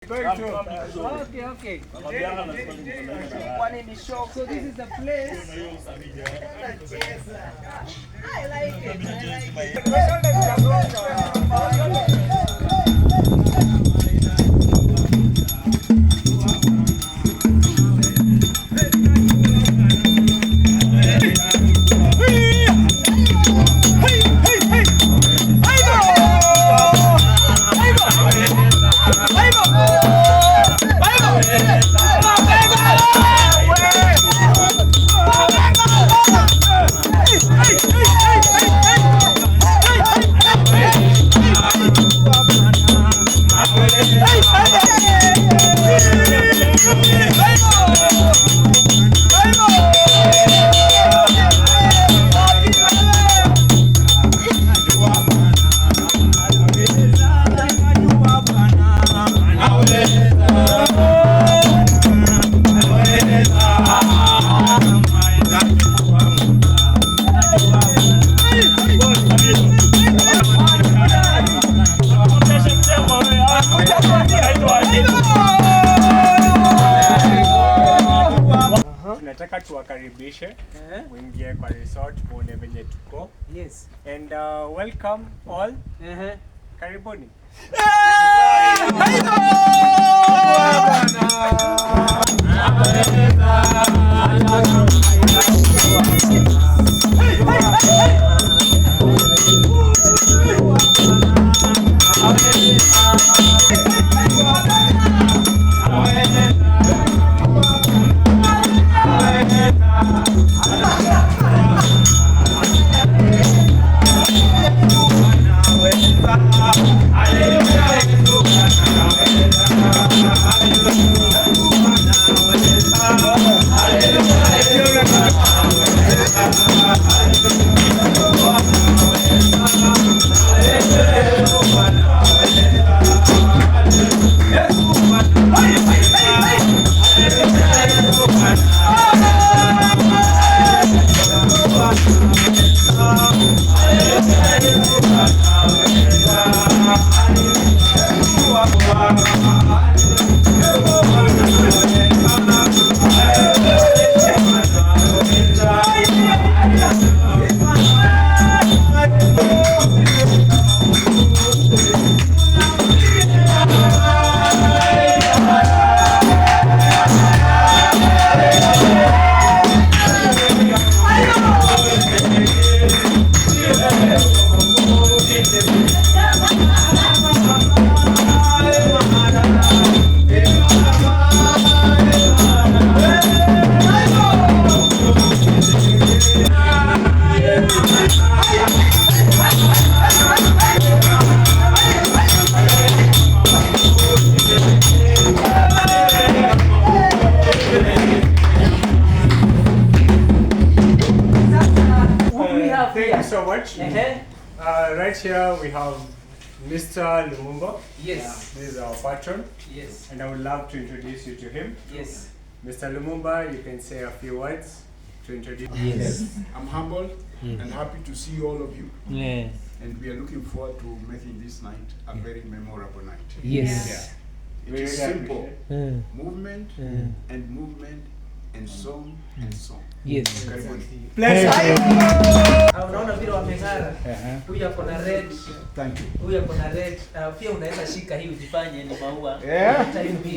Okay, okay. So this is the place. I like it. I like it. Tunataka tuwakaribishe mwingie kwa resort muone venye tuko. Yes. And welcome all. Karibuni. What do we have Thank here? you so much. Right here we have Mr. Lumumba. Yes. This is our patron, Yes. and I would love to introduce you to him. Yes. Mr. Lumumba, you can say a few words to introduce. Yes. I'm humbled and happy to see all of you. Yeah. And we are looking forward to making this night a very memorable night. Yes. It We is really simple. appreciate Movement and movement and song and song. Yes. Karibuni. Ah, unaona vile wameng'ara. Huyu ako na red, Thank you. huyu ako na red. Ah, pia unaweza shika hii ujifanye ni maua. Yeah. Time mbili.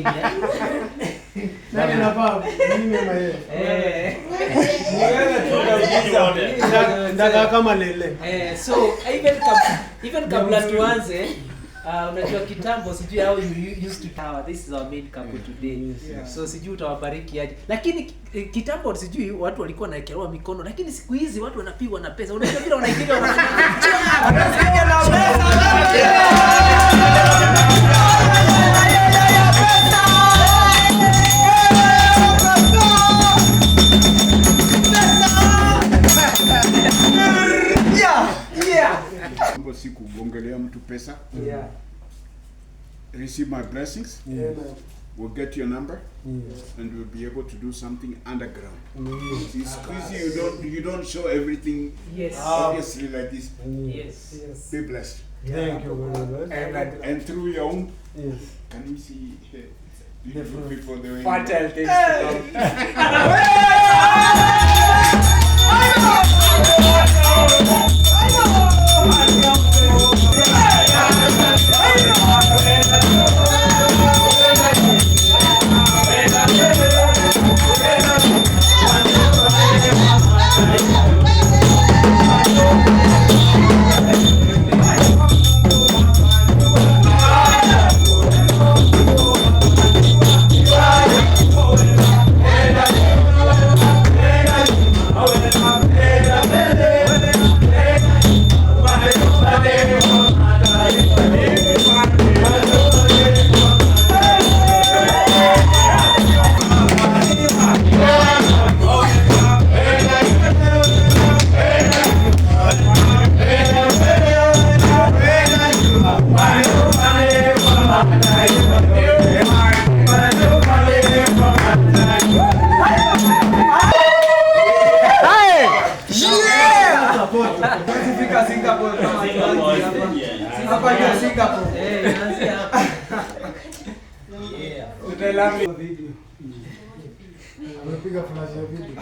Eh. Nani nafaa? Mimi ama yeye? Eh. Ndakaa kama lele. Eh, so even kabla tuanze, unajua kitambo sijui how you used to tower. This is our main couple today. So sijui utawabariki aje, lakini kitambo sijui watu walikuwa wanaekelewa mikono, lakini siku hizi watu wanapigwa na pesa. Unajua vile wanaingilia Mambo si kugongelea mtu pesa. Yeah. Receive my blessings. Amen. We'll get your number and we'll be able to do something underground. It's crazy you don't show everything Yes. obviously like this. Yes. Yes. Be blessed. Thank you very much. And through your own Yes. Can you see the fruit before the way? Fertile things to come. Fika Singapore kama hapa ndio Singapore. Eh, inaanzia hapa. Yeah. Amepiga flash ya video.